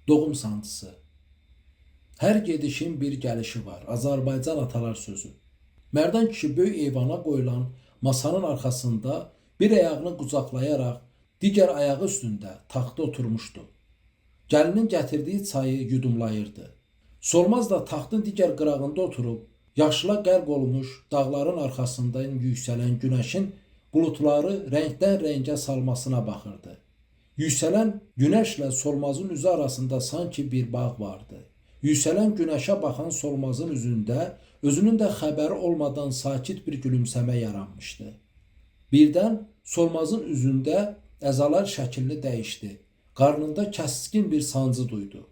Doğum sancısı. Hər gedişin bir gəlişi var. Azərbaycan atalar sözü. Mərdan kişi böyük eyvana qoyulan masanın arxasında bir ayağını qucaqlayaraq digər ayağı üstündə taxta oturmuşdu. Gəlinin gətirdiyi çayı yudumlayırdı. Solmaz da taxtın digər qırağında oturub yaşıla qərq olmuş dağların arxasından yüksələn günəşin buludları rəngdən rəngə salmasına baxırdı. Yüksələn günəşlə Solmazın üzü arasında sanki bir bağ vardı. Yüksələn günəşə baxan Solmazın üzündə özünün də xəbəri olmadan sakit bir gülümsəmə yaranmışdı. Birdən Solmazın üzündə əzalar şəklini dəyişdi. Qarnında kəskin bir sancı duydu.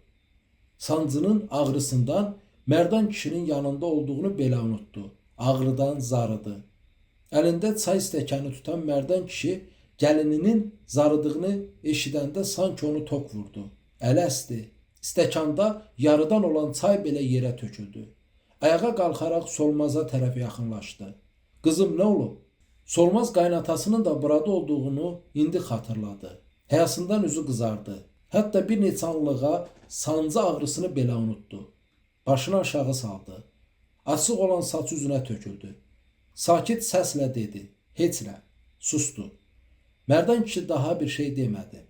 Sancının ağrısından Mərdan kişinin yanında olduğunu belə unutdu. Ağrıdan zarıdı. Əlində çay stəkanı tutan Mərdan kişi gəlininin zarıdığını eşidəndə sanki onu tok vurdu. Əli əsdi. Stəkanda yarıdan olan çay belə yerə töküldü. Ayağa qalxaraq Solmaza tərəf yaxınlaşdı. Qızım, nə olub? Solmaz qaynatasının da burada olduğunu indi xatırladı. Həyasından üzü qızardı. Hətta bir neçə anlığa sancı ağrısını belə unutdu. Başını aşağı saldı. Açıq olan saçı üzünə töküldü. Sakit səslə dedi: "Heç nə." Sustu. Mərdan kişi daha bir şey demədi.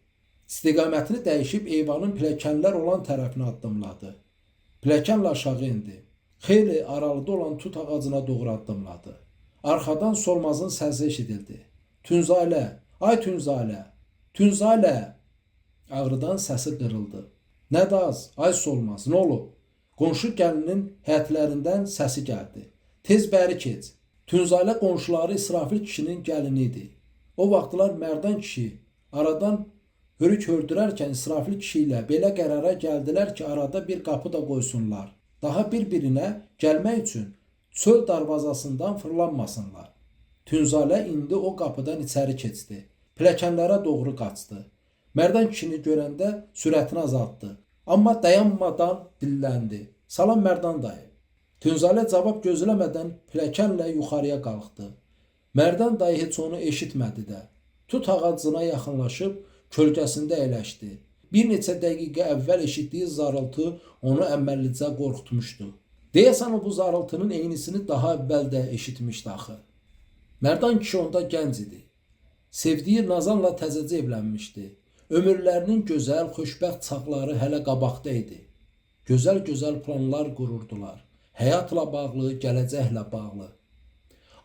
İstiqamətini dəyişib eyvanın pilləkənlər olan tərəfinə addımladı. Pilləkənlə aşağı indi. Xeyli aralıda olan tut ağacına doğru addımladı. Arxadan Solmazın səsi eşidildi. Tünzalə, ay Tünzalə, Tünzalə. Ağrıdan səsi qırıldı. Nə daz, ay Solmaz, nə olub? Qonşu gəlinin həyətlərindən səsi gəldi. Tez bəri keç. Tünzalə qonşuları İsrafil kişinin gəlini idi. O vaxtlar Mərdan kişi aradan hörük hördürərkən İsrafil kişi ilə belə qərara gəldilər ki, arada bir qapı da qoysunlar. Daha bir-birinə gəlmək üçün çöl darvazasından fırlanmasınlar. Tünzalə indi o qapıdan içəri keçdi. Pilləkənlərə doğru qaçdı. Mərdan kişini görəndə sürətini azaltdı. Amma dayanmadan dilləndi. Salam Mərdan dayı. Tünzalə cavab gözləmədən pilləkənlə yuxarıya qalxdı. Mərdan dayı heç onu eşitmədi də. Tut ağacına yaxınlaşıb kölgəsində əyləşdi. Bir neçə dəqiqə əvvəl eşitdiyi zarıltı onu əməllicə qorxutmuşdu. Deyəsən o bu zarıltının eynisini daha əvvəl də eşitmişdi axı. Mərdan kişi onda gənc idi. Sevdiyi Nazanla təzəcə evlənmişdi. Ömürlərinin gözəl, xoşbəxt çağları hələ qabaqda idi. Gözəl-gözəl planlar qururdular. Həyatla bağlı, gələcəklə bağlı.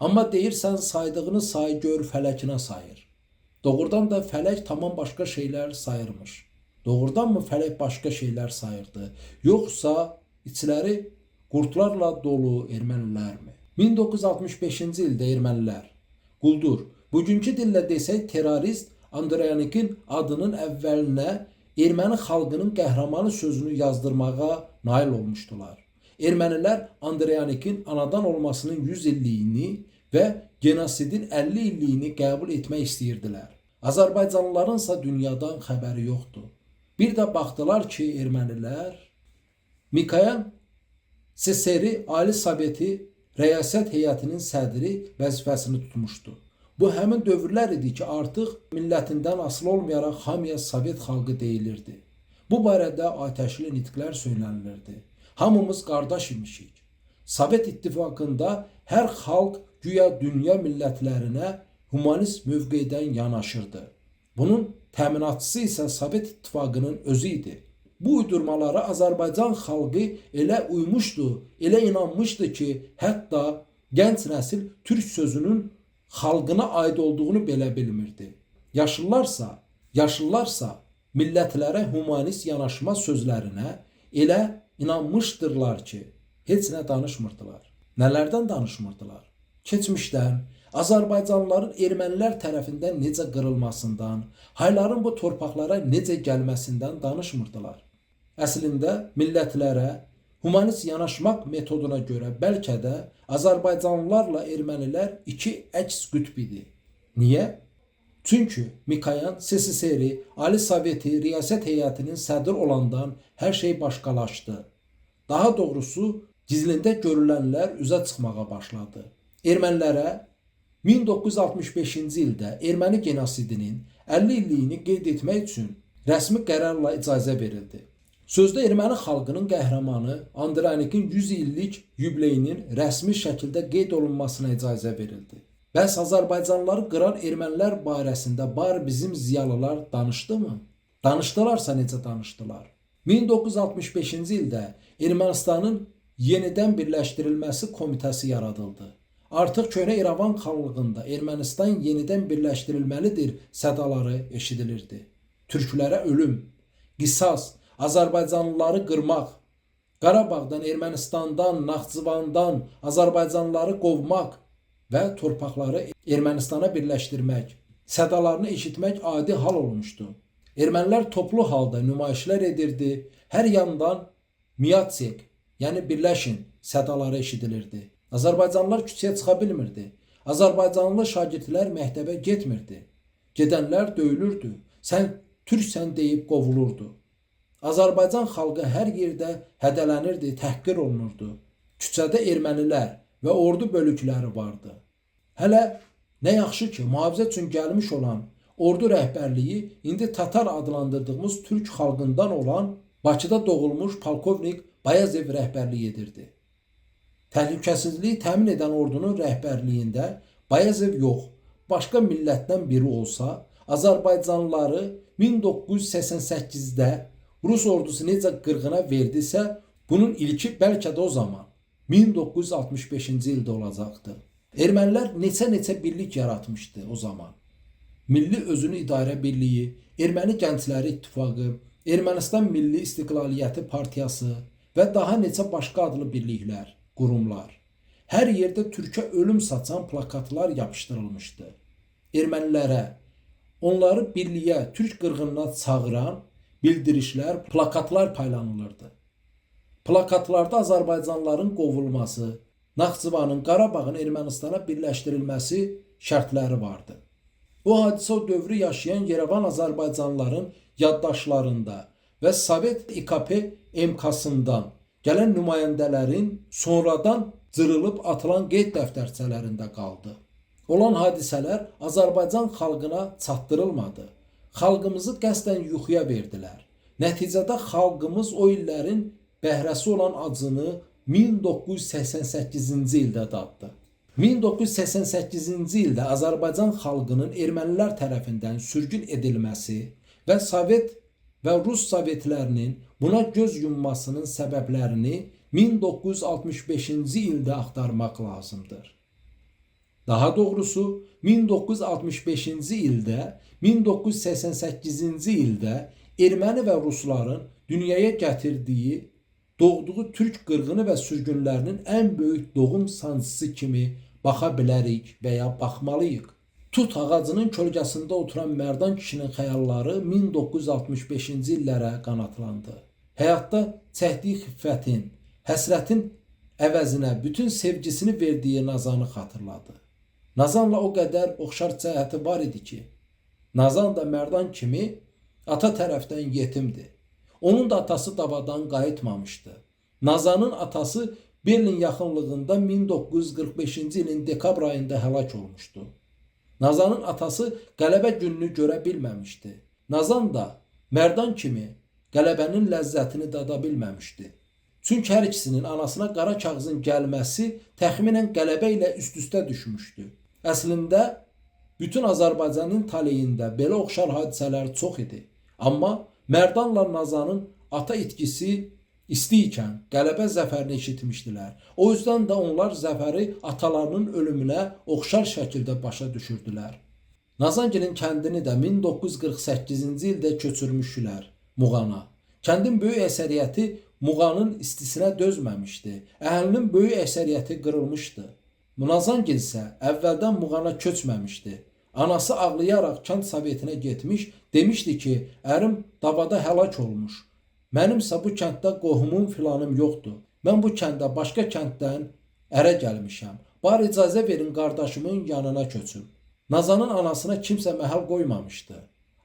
Amma deyirsən saydığını say gör fələkinə sayır. Doğrudan da fələk tamam başqa şeylər sayırmış. Doğrudanmı fələk başqa şeylər sayırdı? Yoxsa içləri qurdlarla dolu ermənilərmi? 1965-ci ildə ermənilər quldur, bugünkü dillə desək terrorist Andreyanikin adının əvvəlinə erməni xalqının qəhrəmanı sözünü yazdırmağa nail olmuşdular. Ermənilər Andreyanikin anadan olmasının 100 illiyini və genosidin 50 illiyini qəbul etmək istəyirdilər. Azərbaycanlılarınsa dünyadan xəbəri yoxdur. Bir də baxdılar ki, ermənilər Mikayan SSR Ali Soveti Rəyasət Heyətinin sədri vəzifəsini tutmuşdu. Bu həmin dövrlər idi ki, artıq millətindən asılı olmayaraq hamıya Sovet xalqı deyilirdi. Bu barədə atəşli nitqlər söylənilirdi. Hamımız qardaş imişik. Sovet İttifaqında hər xalq güya dünya millətlərinə humanist mövqedən yanaşırdı. Bunun təminatçısı isə Sovet İttifaqının özü idi. Bu uydurmalara Azərbaycan xalqı elə uymuşdu, elə inanmışdı ki, hətta gənc nəsil türk sözünün xalqına aid olduğunu belə bilmirdi. Yaşlılarsa millətlərə humanist yanaşma sözlərinə elə inanmışdırlar ki, heç nə danışmırdılar. Nələrdən danışmırdılar? Keçmişdən, Azərbaycanlıların ermənilər tərəfindən necə qırılmasından, hayların bu torpaqlara necə gəlməsindən danışmırdılar. Əslində millətlərə humanist yanaşmaq metoduna görə bəlkə də Azərbaycanlılarla ermənilər iki əks qütb idi. Niyə? Çünki Mikayan SSR Ali Soveti Riyasət Heyətinin sədri olandan hər şey başqalaşdı. Daha doğrusu gizlində görülənlər üzə çıxmağa başladı. Ermənilərə 1965-ci ildə erməni genosidinin 50 illiyini qeyd etmək üçün rəsmi qərarla icazə verildi. Sözdə erməni xalqının qəhrəmanı Andranikin 100 illik yubileyinin rəsmi şəkildə qeyd olunmasına icazə verildi. Bəs Azərbaycanlıları qıran ermənilər barəsində bar bizim ziyalılar danışdı mı? Danışdılarsa necə danışdılar? 1965-ci ildə Ermənistanın yenidən birləşdirilməsi komitəsi yaradıldı. Artıq köhnə İrəvan xanlığında Ermənistan yenidən birləşdirilməlidir sədaları eşidilirdi. Türklərə ölüm, qisas, Azərbaycanlıları qırmaq, Qarabağdan, Ermənistandan, Naxçıvandan Azərbaycanlıları qovmaq və torpaqları Ermənistana birləşdirmək sədalarını eşitmək adi hal olmuşdu. Ermənilər toplu halda nümayişlər edirdi. Hər yandan Miatsek, yəni birləşin sədaları eşidilirdi. Azərbaycanlılar küçəyə çıxa bilmirdi. Azərbaycanlı şagirdlər məktəbə getmirdi. Gedənlər döyülürdü. Sən türksən deyib qovulurdu. Azərbaycan xalqı hər yerdə hədələnirdi, təhqir olunurdu. Küçədə ermənilər və ordu bölükləri vardı. Hələ nə yaxşı ki, mühafizə üçün gəlmiş olan ordu rəhbərliyi indi Tatar adlandırdığımız türk xalqından olan Bakıda doğulmuş polkovnik Bayazev rəhbərlik edirdi. Təhlükəsizliyi təmin edən ordunun rəhbərliyində Bayazev yox, başqa millətdən biri olsa, Azərbaycanlıları 1988-də Rus ordusu necə qırğına verdisə, bunun ilki bəlkə də o zaman 1965-ci ildə olacaqdı. Ermənilər neçə-neçə birlik yaratmışdı o zaman. Milli Özünü İdarə Birliyi, Erməni Gəncləri İttifaqı, Ermənistan Milli İstiqlaliyyəti Partiyası və daha neçə başqa adlı birliklər, qurumlar. Hər yerdə Türkə ölüm saçan plakatlar yapışdırılmışdı. Ermənilərə, onları birliyə, türk qırğınına çağıran bildirişlər, plakatlar paylanılırdı. Plakatlarda Azərbaycanlıların qovulması, Naxçıvanın, Qarabağın Ermənistana birləşdirilməsi şərtləri vardı. Bu hadisə o dövrü yaşayan Yerevan Azərbaycanlıların yaddaşlarında və Sovet İKP MK-sından gələn nümayəndələrin sonradan cırılıb atılan qeyd dəftərçələrində qaldı. Olan hadisələr Azərbaycan xalqına çatdırılmadı. Xalqımızı qəsdən yuxuya verdilər. Nəticədə xalqımız o illərin bəhrəsi olan acını 1988-ci ildə daddı. 1988-ci ildə Azərbaycan xalqının ermənilər tərəfindən sürgün edilməsi və Sovet və Rus sovetlərinin buna göz yummasının səbəblərini 1965-ci ildə axtarmaq lazımdır. Daha doğrusu 1965-ci ildə, 1988-ci ildə erməni və rusların dünyaya gətirdiyi, doğduğu türk qırğını və sürgünlərinin ən böyük doğum sancısı kimi baxa bilərik və ya baxmalıyıq. Tut ağacının kölgəsində oturan Mərdan kişinin xəyalları 1965-ci illərə qanatlandı. Həyatda çəkdiyi xiffətin, həsrətin əvəzinə bütün sevgisini verdiyi Nazanı xatırladı. Nazanla o qədər oxşar cəhəti var idi ki, Nazan da Mərdan kimi ata tərəfdən yetimdi. Onun da atası davadan qayıtmamışdı. Nazanın atası Berlin yaxınlığında 1945-ci ilin dekabr ayında həlak olmuşdu. Nazanın atası qələbə gününü görə bilməmişdi. Nazan da Mərdan kimi qələbənin ləzzətini dada bilməmişdi. Çünki hər ikisinin anasına qara kağızın gəlməsi təxminən qələbə ilə üst-üstə düşmüşdü. Əslində bütün Azərbaycanın taleyində belə oxşar hadisələr çox idi. Amma Mərdanla Nazanın ata itkisi isti ikən qələbə zəfərini eşitmişdilər. O yüzden də onlar zəfəri atalarının ölümünə oxşar şəkildə başa düşürdülər. Nazangilin kəndini də 1948-ci ildə köçürmüşdülər Muğana. Kəndin böyük əksəriyyəti Muğanın istisinə dözməmişdi. Əhalinin böyük əksəriyyəti qırılmışdı. Nazangil isə əvvəldən Muğana köçməmişdi. Anası ağlayaraq kənd sovetinə getmiş, demişdi ki, ərim davada həlak olmuş. Mənimsə bu kənddə qohumum filanım yoxdur. Mən bu kəndə başqa kənddən ərə gəlmişəm. Bar icazə verin qardaşımın yanına köçüm. Nazanın anasına kimsə məhəl qoymamışdı.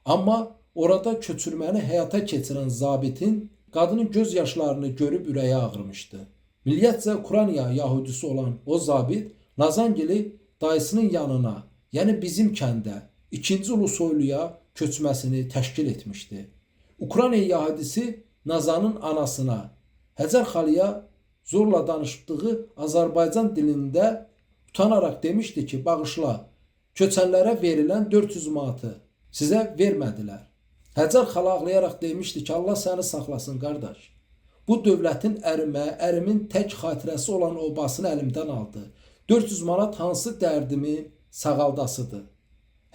Amma orada köçürməni həyata keçirən zabitin qadının göz yaşlarını görüb ürəyi ağrımışdı. Milliyyətcə Ukrayna yahudisi olan o zabit Nazangili dayısının yanına, yəni bizim kəndə, 2-ci Ulusoyluya köçməsini təşkil etmişdi. Ukrayna yahudisi Nazanın anasına, Həcər xalaya zorla danışdığı Azərbaycan dilində utanaraq demişdi ki, bağışla, köçənlərə verilən 400 manatı sizə vermədilər. Həcər xala ağlayaraq demişdi ki, Allah səni saxlasın qardaş. Bu dövlətin ərimə, ərimin tək xatirəsi olan obasını əlimdən aldı. 400 manat hansı dərdimin sağaldasıdır?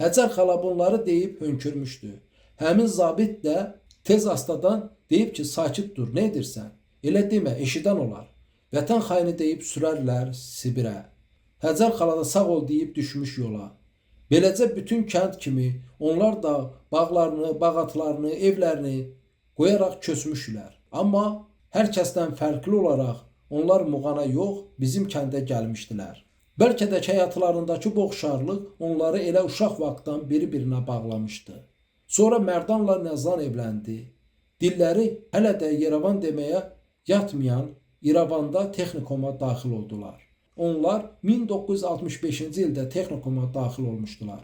Həcər xala bunları deyib hönkürmüşdü. Həmin zabit də tez astadan deyib ki, sakit dur, nə edirsən? Elə demə, eşidən olar. Vətən xaini deyib sürərlər Sibirə. Həcər xala da sağ ol deyib düşmüş yola. Beləcə bütün kənd kimi onlar da bağlarını, bağatlarını, evlərini qoyaraq köçmüşlər. Amma hər kəsdən fərqli olaraq onlar Muğana yox, bizim kəndə gəlmişdilər. Bəlkə də həyatlarındakı bu oxşarlıq onları elə uşaq vaxtdan biri-birinə bağlamışdı. Sonra Mərdanla Nəzan evləndi. Dilləri hələ də Yerevan deməyə yatmayan İrəvanda texnikuma daxil oldular. Onlar 1965-ci ildə texnikuma daxil olmuşdular.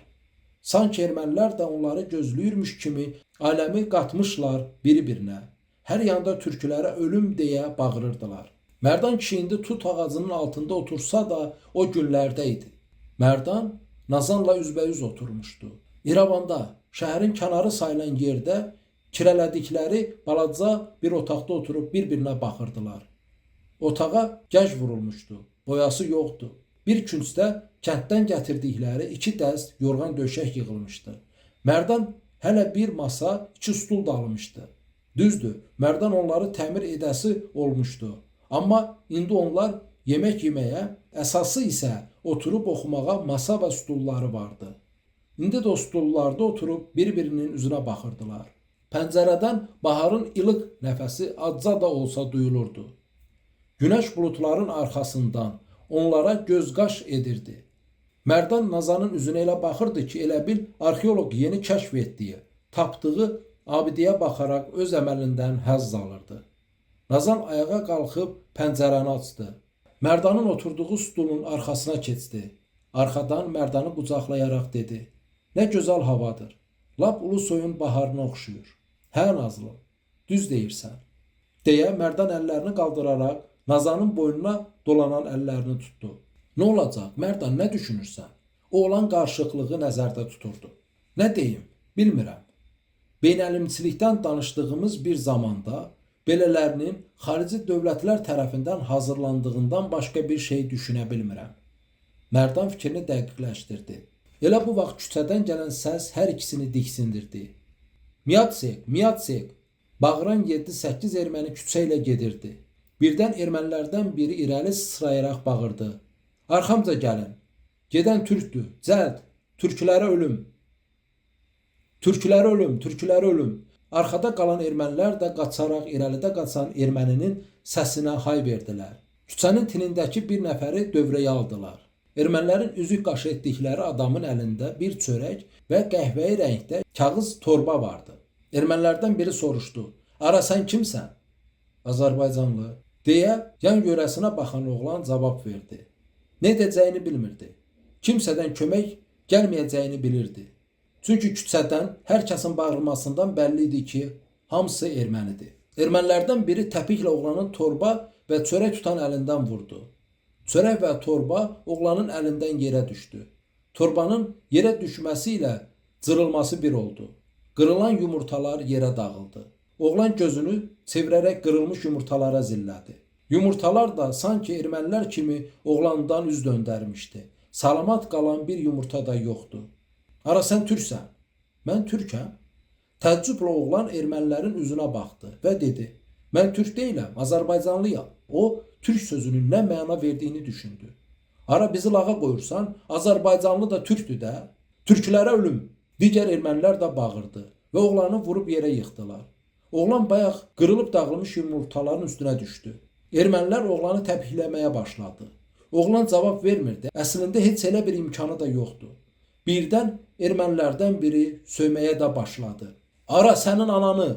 Sanki ermənilər də onları gözləyirmiş kimi aləmi qatmışlar biri-birinə. Hər yanda türkülərə ölüm deyə bağırırdılar. Mərdan kişi indi tut ağacının altında otursa da o günlərdə idi. Mərdan Nazanla üzbəüz oturmuşdu. İrəvanda, şəhərin kənarı sayılan yerdə kirələdikləri balaca bir otaqda oturub bir-birinə baxırdılar. Otağa gəc vurulmuşdu. Boyası yoxdu. Bir küncdə kənddən gətirdikləri 2 dəst yorğan döşək yığılmışdı. Mərdan hələ bir masa, 2 stul da almışdı. Düzdür, Mərdan onları təmir edəsi olmuşdu. Amma indi onlar yemək yeməyə, əsası isə oturub oxumağa masa və stulları vardı. İndi də o stullarda oturub bir-birinin üzünə baxırdılar. Pəncərədən baharın ilıq nəfəsi azca da olsa duyulurdu. Günəş buludların arxasından onlara göz-qaş edirdi. Mərdan Nazanın üzünə elə baxırdı ki, elə bil arxeoloq yeni kəşf etdiyi, tapdığı abidəyə baxaraq öz əməlindən həzz alırdı. Nazan ayağa qalxıb pəncərəni açdı. Mərdanın oturduğu stulun arxasına keçdi. Arxadan Mərdanı qucaqlayaraq dedi: "Nə gözəl havadır. Lap Ulusoyun baharına oxşuyur." "Hə Nazlı, düz deyirsən." deyə Mərdan əllərini qaldıraraq Nazanın boynuna dolanan əllərini tutdu. "Nə olacaq? Mərdan, nə düşünürsən?" Oğlan qarışıqlığı nəzərdə tuturdu. "Nə deyim, bilmirəm. Beynəlimçilikdən danışdığımız bir zamanda belələrinin xarici dövlətlər tərəfindən hazırlandığından başqa bir şey düşünə bilmirəm." Mərdan fikrini dəqiqləşdirdi. Elə bu vaxt küçədən gələn səs hər ikisini diksindirdi. "Miyatsek, Miyatsek!" Bağıran 7-8 erməni küçə ilə gedirdi. Birdən ermənilərdən biri irəli sıçrayaraq bağırdı: "Arxamca gəlin! Gedən türkdür! Cəld! Türklərə ölüm! Türklərə ölüm! Türklərə ölüm!" Arxada qalan ermənilər də qaçaraq irəlidə qaçan erməninin səsinə hay verdilər. Küçənin tinindəki bir nəfəri dövrəyə aldılar. Ermənilərin üzük qaşı etdikləri adamın əlində bir çörək və qəhvəyi rəngdə kağız torba vardı. Ermənilərdən biri soruşdu: "Ara sən kimsən?" "Azərbaycanlı," deyə yan yörəsinə baxan oğlan cavab verdi. Nə edəcəyini bilmirdi. Kimsədən kömək gəlməyəcəyini bilirdi. Çünki küçədən hər kəsin bağırmasından bəlli idi ki, hamısı ermənidir. Ermənilərdən biri təpiklə oğlanın torba və çörək tutan əlindən vurdu. Çörək və torba oğlanın əlindən yerə düşdü. Torbanın yerə düşməsi ilə cırılması bir oldu. Qırılan yumurtalar yerə dağıldı. Oğlan gözünü çevirərək qırılmış yumurtalara zillədi. Yumurtalar da sanki ermənilər kimi oğlandan üz döndərmişdi. Salamat qalan bir yumurta da yoxdu. "Ara sən türksən?" "Mən türkəm." Təəccüblə oğlan ermənilərin üzünə baxdı və dedi: "Mən türk deyiləm, Azərbaycanlıyam." O, türk sözünün nə məna verdiyini düşündü. "Ara bizi lağa qoyursan, Azərbaycanlı da türkdür də. Türklərə ölüm!" Digər ermənilər də bağırdı və oğlanı vurub yerə yıxdılar. Oğlan bayaq qırılıb dağılmış yumurtaların üstünə düşdü. Ermənilər oğlanı təpikləməyə başladı. Oğlan cavab vermirdi. Əslində heç elə bir imkanı da yoxdu. Birdən ermənilərdən biri söyməyə də başladı. "Ara sənin ananı!"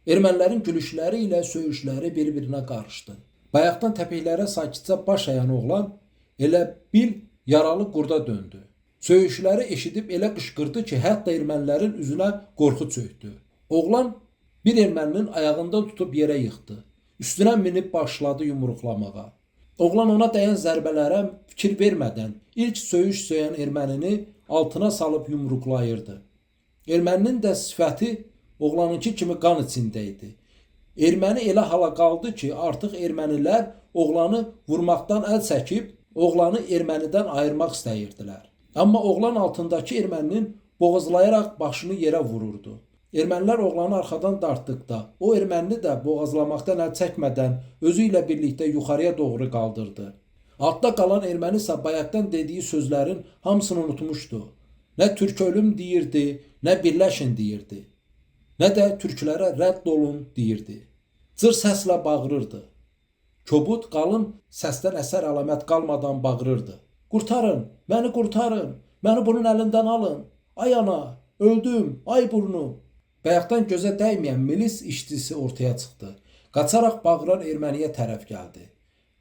Ermənilərin gülüşləri ilə söyüşləri bir-birinə qarışdı. Bayaqdan təpiklərə sakitcə baş əyən oğlan elə bil yaralı qurda döndü. Söyüşləri eşidib elə qışqırdı ki, hətta ermənilərin üzünə qorxu çökdü. Oğlan Bir erməninin ayağından tutub yerə yıxdı. Üstünə minib başladı yumruqlamağa. Oğlan ona dəyən zərbələrə fikir vermədən ilk söyüş söyən ermənini altına salıb yumruqlayırdı. Erməninin də sifəti oğlanınki kimi qan içində idi. Erməni elə hala qaldı ki, artıq ermənilər oğlanı vurmaqdan əl çəkib, oğlanı ermənidən ayırmaq istəyirdilər. Amma oğlan altındakı erməninin boğazlayaraq başını yerə vururdu. Ermənilər oğlanı arxadan dartdıqda, o ermənini də boğazlamaqdan əl çəkmədən özü ilə birlikdə yuxarıya doğru qaldırdı. Altda qalan erməni isə bayaqdan dediyi sözlərin hamısını unutmuşdu. Nə türk ölüm deyirdi, nə birləşin deyirdi, nə də türklərə rədd olun deyirdi. Cır səslə bağırırdı. Kobud qalın səsdən əsər əlamət qalmadan bağırırdı. Qurtarın, məni qurtarın, məni bunun əlindən alın. Ay ana, öldüm, ay burnum. Bayaqdan gözə dəyməyən milis işçisi ortaya çıxdı. Qaçaraq bağıran erməniyə tərəf gəldi.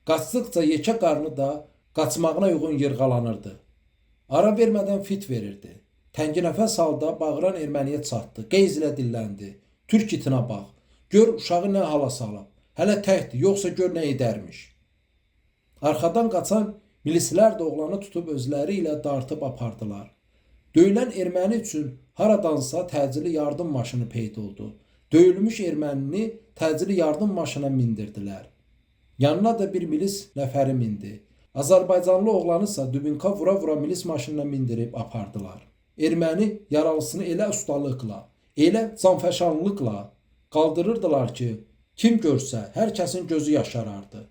Qaçdıqca yekə qarnı da qaçmağına uyğun yırğalanırdı. Ara vermədən fit verirdi. Təngi nəfəs halda bağıran erməniyə çatdı. Qeyz ilə dilləndi. Türk itinə bax. Gör uşağı nə hala salıb. Hələ təkdir, yoxsa gör nə edərmiş. Arxadan qaçan milislər də oğlanı tutub özləri ilə dartıb apardılar. Döyülən erməni üçün haradansa təcili yardım maşını peyda oldu. Döyülmüş ermənini təcili yardım maşına mindirdilər. Yanına da bir milis nəfəri mindi. Azərbaycanlı oğlanı isə dubinka vura-vura milis maşınına mindirib apardılar. Erməni yaralısını elə ustalıqla, elə canfəşanlıqla qaldırırdılar ki, kim görsə, hər kəsin gözü yaşarardı.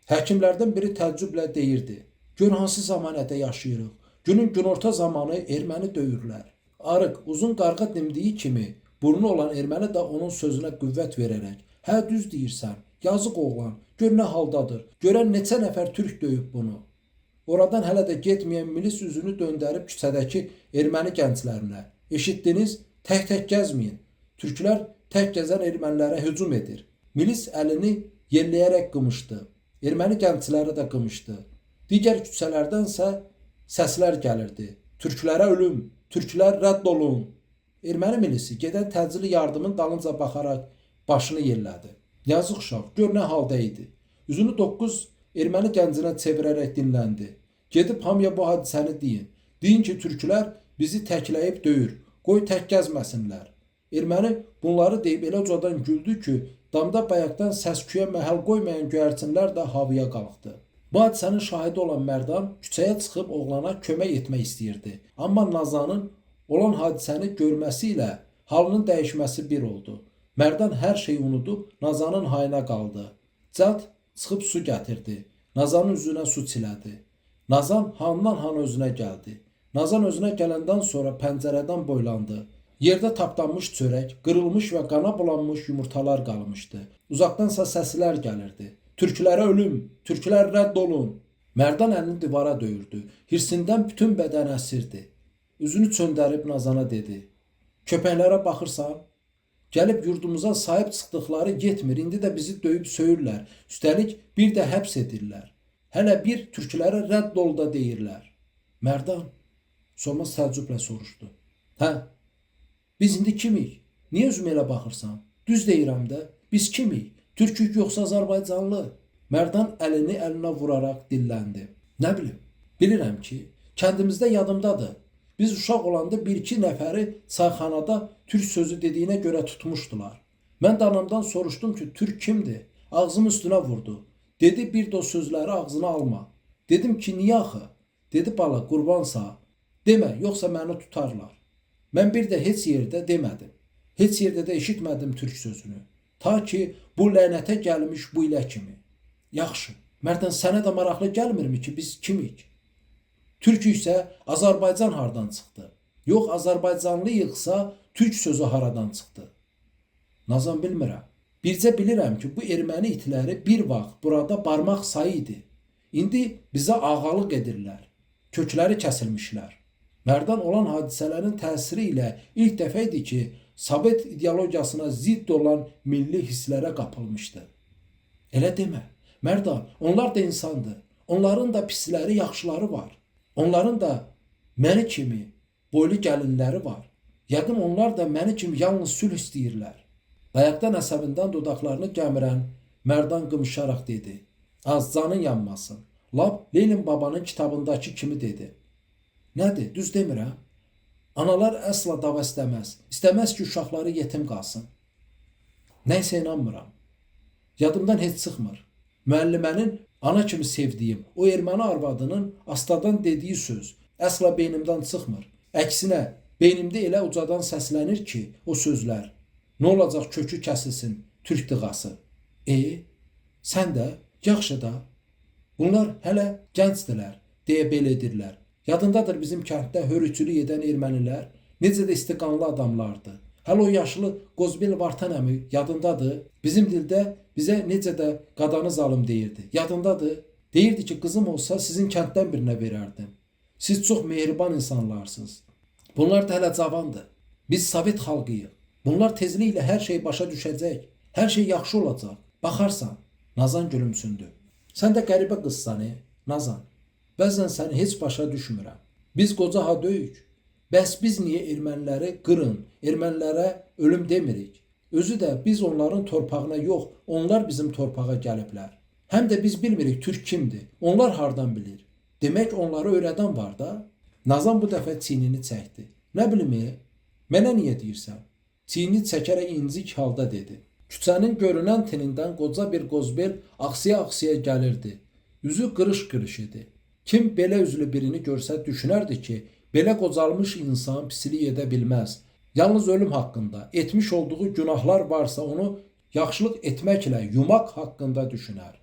Həkimlərdən biri təəccüblə deyirdi: "Gör hansı zəmanədə yaşayırıq. Günün günorta zamanı erməni döyürlər." Arıq, uzun qarğa dimdiyi kimi burnu olan erməni də onun sözünə qüvvət verərək: "Hə, düz deyirsən. Yazıq oğlan, gör nə haldadır. Görən neçə nəfər türk döyüb bunu." Oradan hələ də getməyən milis üzünü döndərib küçədəki erməni gənclərinə: "Eşitdiniz? Tək-tək gəzməyin. Türklər tək gəzən ermənilərə hücum edir." Milis əlini yelləyərək qımışdı. Erməni gəncləri də qımışdı. Digər küçələrdənsə səslər gəlirdi. Türklərə ölüm, türklər rədd olun. Erməni milisi gedən təcili yardımın dalınca baxaraq başını yellədi. Yazıq uşaq, gör nə halda idi. Üzünü 9 erməni gəncinə çevirərək dinləndi. Gedib hamıya bu hadisəni deyin. Deyin ki, türklər bizi təkləyib döyür. Qoy tək gəzməsinlər. Erməni bunları deyib elə ucadan güldü ki, damda bayaqdan səs-küyə məhəl qoymayan göyərçinlər də havaya qalxdı. Bu hadisənin şahidi olan Mərdan küçəyə çıxıb oğlana kömək etmək istəyirdi. Amma Nazanın olan hadisəni görməsi ilə halının dəyişməsi bir oldu. Mərdan hər şeyi unudub Nazanın hayına qaldı. Cəld çıxıb su gətirdi. Nazanın üzünə su çilədi. Nazan handan han özünə gəldi. Nazan özünə gələndən sonra pəncərədən boylandı. Yerdə tapdanmış çörək, qırılmış və qana bulanmış yumurtalar qalmışdı. Uzaqdansa səslər gəlirdi. Türklərə ölüm, türklər rədd olun. Mərdan əlini divara döyürdü. Hirsindən bütün bədəni əsirdi. Üzünü çöndərib Nazana dedi: "Köpəklərə baxırsan? Gəlib yurdumuza sahib çıxdıqları yetmir, indi də bizi döyüb söyürlər. Üstəlik bir də həbs edirlər. Hələ bir türklərə rədd ol da deyirlər." Mərdan Solmaz təəccüblə soruşdu: "Hə, biz indi kimik? Niyə üzümə elə baxırsan? Düz deyirəm də, biz kimik? Türkük yoxsa Azərbaycanlı?" Mərdan əlini əlinə vuraraq dilləndi. "Nə bilim, bilirəm ki, kəndimizdə yadımdadır. Biz uşaq olanda bir-iki nəfəri çayxanada türk sözü dediyinə görə tutmuşdular. Mən də anamdan soruşdum ki, türk kimdir? Ağzımın üstünə vurdu. Dedi, bir də o sözləri ağzına alma. Dedim ki, niyə axı? Dedi, bala, qurbansa, demə, yoxsa məni tutarlar. Mən bir də heç yerdə demədim. Heç yerdə də eşitmədim türk sözünü. Ta ki, bu lənətə gəlmiş bu ilə kimi." Yaxşı, Mərdan, sənə də maraqlı gəlmirmi ki, biz kimik? Türk isə Azərbaycan hardan çıxdı? Yox, Azərbaycanlıyıqsa türk sözü haradan çıxdı? Nazan, bilmirəm. Bircə bilirəm ki, bu erməni itləri bir vaxt burada barmaq sayı idi. İndi bizə ağalıq edirlər. Kökləri kəsilmişlər. Mərdan olan hadisələrin təsiri ilə ilk dəfə idi ki, Sovet ideologiyasına zidd olan milli hisslərə qapılmışdı. Elə demə. Mərdan, onlar da insandır. Onların da pisləri, yaxşıları var. Onların da məni kimi boylu gəlinləri var. Yəqin onlar da məni kimi yalnız sülh istəyirlər. Bayaqdan əsəbindən dodaqlarını gəmirən Mərdan qımışaraq dedi. Az canın yanmasın. Lap Lenin babanın kitabındakı kimi dedi. Nədir, düz demirəm? Analar əsla dava istəməz. İstəməz ki, uşaqları yetim qalsın. Nəysə inanmıram. Yadımdan heç çıxmır. Müəllimənin ana kimi sevdiyim o erməni arvadının astadan dediyi söz əsla beynimdən çıxmır. Əksinə, beynimdə elə ucadan səslənir ki, o sözlər. Nə olacaq kökü kəsilsin, türk dığası. Sən də, yaxşı da. Bunlar hələ gəncdilər, deyə belə edirlər. Yadındadır bizim kənddə hörükçülük edən ermənilər necə də istiqanlı adamlardı. Hələ o yaşlı Qozbel Vartan əmi yadındadır. Bizim dildə bizə necə də qadanı zalım deyirdi. Yadındadır. Deyirdi ki, qızım olsa sizin kənddən birinə verərdim. Siz çox mehriban insanlarsınız. Bunlar da hələ cavandır. Biz Sovet xalqıyıq. Bunlar tezliklə hər şey başa düşəcək. Hər şey yaxşı olacaq. Baxarsan. Nazan gülümsündü. Sən də qəribə qızsan, Nazan. Bəzən səni heç başa düşmürəm. Biz qoca ha döyük. Bəs biz niyə erməniləri qırın, ermənilərə ölüm demirik? Özü də biz onların torpağına yox, onlar bizim torpağa gəliblər. Həm də biz bilmirik türk kimdir. Onlar hardan bilir? Demək onları öyrədən var da. Nazan bu dəfə çiynini çəkdi. Nə bilim, mənə niyə deyirsən? Çiynini çəkərək incik halda dedi. Küçənin görünən tinindən qoca bir qozbel axsıya-axsıya gəlirdi. Üzü qırış-qırış idi. Kim belə üzlü birini görsə düşünərdi ki, belə qocalmış insan pislik edə bilməz. Yalnız ölüm haqqında, etmiş olduğu günahlar varsa onu yaxşılıq etməklə yumaq haqqında düşünər.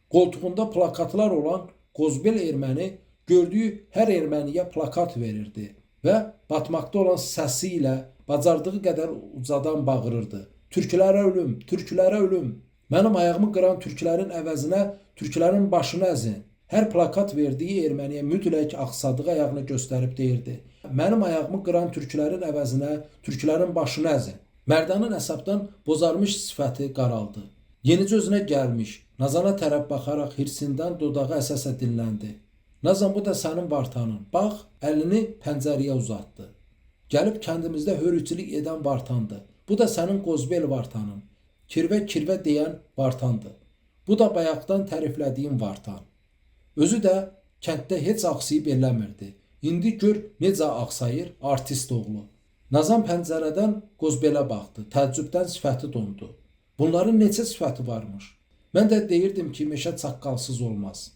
Qoltuğunda plakatlar olan qozbel erməni gördüyü hər erməniyə plakat verirdi və batmaqda olan səsi ilə bacardığı qədər ucadan bağırırdı. Türklərə ölüm, türklərə ölüm. Mənim ayağımı qıran türklərin əvəzinə türklərin başını əzin. Hər plakat verdiyi erməniyə mütləq axsadığı ayağını göstərib deyirdi. Mənim ayağımı qıran türklərin əvəzinə türklərin başını əzin. Mərdanın əsəbdən bozarmış sifəti qaraldı. Yenicə özünə gəlmiş, Nazana tərəf baxaraq hirsindən dodağı əsə-əsə dilləndi. Nazan, bu da sənin Vartanın. Bax, əlini pəncərəyə uzatdı. Gəlib kəndimizdə hörükçülük edən Vartandır. Bu da sənin Qozbel Vartanın. Kirvə-kirvə deyən Vartandır. Bu da bayaqdan təriflədiyim Vartan. Özü də kənddə heç axsayıb eləmirdi. İndi gör necə axsayır artist oğlu. Nazan pəncərədən Qozbelə baxdı. Təəccübdən sifəti dondu. Bunların neçə sifəti varmış? Mən də deyirdim ki, meşə çaqqalsız olmaz.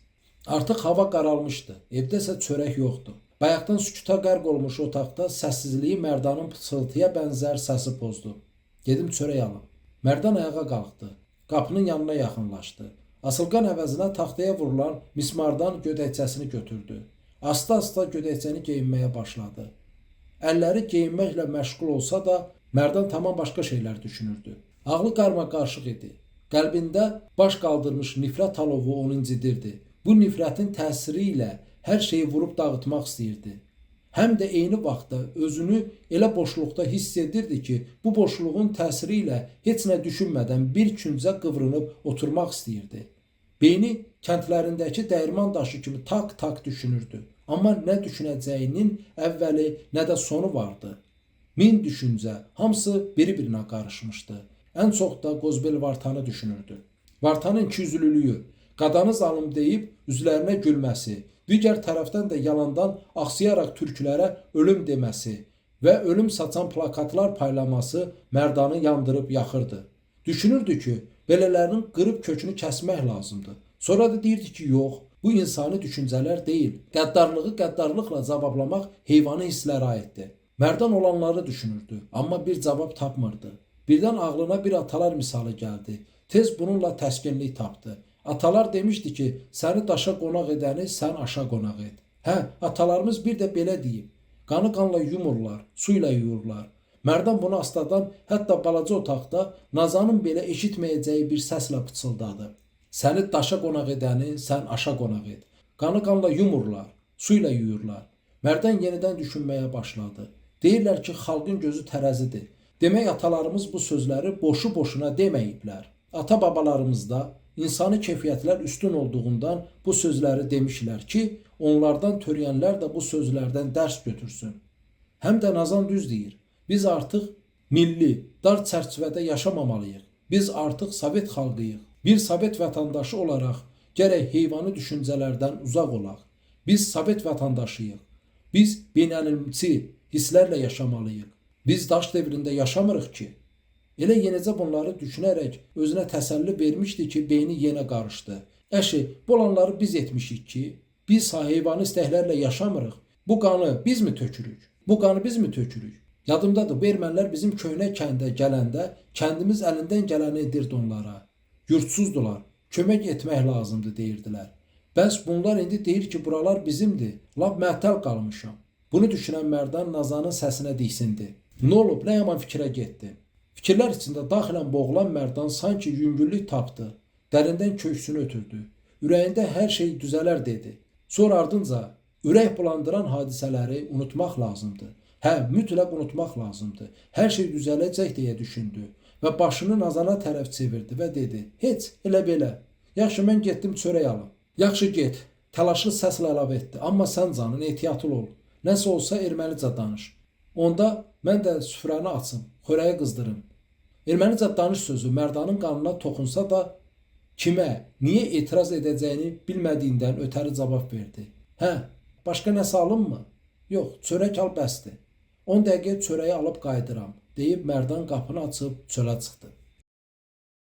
Artıq hava qaralmışdı. Evdə isə çörək yoxdu. Bayaqdan sükuta qərq olmuş otaqda səssizliyi Mərdanın pıçıltıya bənzər səsi pozdu. Gedim çörək alım. Mərdan ayağa qalxdı. Qapının yanına yaxınlaşdı. Asılqan əvəzinə taxtaya vurulan mismardan gödəkçəsini götürdü. Asta-asta gödəkçəni geyinməyə başladı. Əlləri geyinməklə məşğul olsa da Mərdan tamam başqa şeylər düşünürdü. Ağlı qarma-qarışıq idi. Qəlbində baş qaldırmış nifrət alovu onu incidirdi. Bu nifrətin təsiri ilə hər şeyi vurub dağıtmaq istəyirdi. Həm də eyni vaxtda özünü elə boşluqda hiss edirdi ki, bu boşluğun təsiri ilə heç nə düşünmədən bir küncə qıvrınıb oturmaq istəyirdi. Beyni kəndlərindəki dəyirman daşı kimi tak-tak düşünürdü. Amma nə düşünəcəyinin əvvəli, nə də sonu vardı. Min düşüncə, hamısı biri-birinə qarışmışdı. Ən çox da Qozbel Vartanı düşünürdü. Vartanın ikiyüzlülüyü, qadanı zalım deyib üzlərinə gülməsi, digər tərəfdən də yalandan axsayaraq türklərə ölüm deməsi və ölüm saçan plakatlar paylaması Mərdanı yandırıb yaxırdı. Düşünürdü ki, belələrinin qırıb kökünü kəsmək lazımdır. Sonra da deyirdi ki, yox, bu insani düşüncələr deyil. Qəddarlığı qəddarlıqla cavablamaq heyvani hisslərə aiddir. Mərdan olanları düşünürdü, amma bir cavab tapmırdı. Birdən ağlına bir atalar misalı gəldi. Tez bununla təskinlik tapdı. Atalar demişdi ki, səni daşa qonaq edəni sən aşa qonaq et. Hə, atalarımız bir də belə deyib. Qanı qanla yumurlar, suyla yuyurlar. Mərdan bunu astadan, hətta balaca otaqda Nazanın belə eşitməyəcəyi bir səslə pıçıldadı. Səni daşa qonaq edəni sən aşa qonaq et. Qanı qanla yumurlar, suyla yuyurlar. Mərdan yenidən düşünməyə başladı. Deyirlər ki, xalqın gözü tərəzidir. Demək atalarımız bu sözləri boşu-boşuna deməyiblər. Ata-babalarımızda insani keyfiyyətlər üstün olduğundan bu sözləri demişlər ki, onlardan törəyənlər də bu sözlərdən dərs götürsün. Həm də Nazan düz deyir. Biz artıq milli, Dar çərçivədə yaşamamalıyıq. Biz artıq Sovet xalqıyıq. Bir Sovet vətəndaşı olaraq gərək heyvani düşüncələrdən uzaq olaq. Biz Sovet vətəndaşıyıq. Biz beynəlmilçi hisslərlə yaşamalıyıq. Biz daş devrində yaşamırıq ki. Elə yenicə bunları düşünərək özünə təsəlli vermişdi ki, beyni yenə qarışdı. Əşi, bu olanları biz etmişik ki, biz heyvani istəklərlə yaşamırıq. Bu qanı biz mi tökürük? Bu qanı biz mi tökürük? Yadımdadır, bu ermənilər bizim köhnə kəndə gələndə kəndimiz əlindən gələni edirdi onlara. Yurdsuzdular, kömək etmək lazımdır deyirdilər. Bəs bunlar indi deyir ki, buralar bizimdir. Lap məhtəl qalmışam. Bunu düşünən Mərdan Nazanın səsinə diksindi. Nə olub, nə yaman fikrə getdi? Fikirlər içində daxilən boğulan Mərdan sanki yüngüllük tapdı. Dərindən köksünü ötürdü. Ürəyində hər şey düzələr dedi. Sonra ardınca ürək bulandıran hadisələri unutmaq lazımdır. Hə, mütləq unutmaq lazımdır. Hər şey düzələcək deyə düşündü və başını Nazana tərəf çevirdi və dedi: "Heç, elə belə. Yaxşı, mən getdim çörək alım." "Yaxşı get." Təlaşlı səslə əlavə etdi. "Amma sən canın ehtiyatlı ol. Nəsə olsa ermənicə danış. Onda mən də süfrəni açım, xörəyi qızdırım." Ermənicə danış sözü Mərdanın qanına toxunsa da kimə, niyə etiraz edəcəyini bilmədiyindən ötəri cavab verdi. "Hə, başqa nəsə alınmı?" "Yox, çörək al bəsdir. 10 dəqiqə çörəyi alıb qayıdıram," deyib Mərdan qapını açıb çölə çıxdı.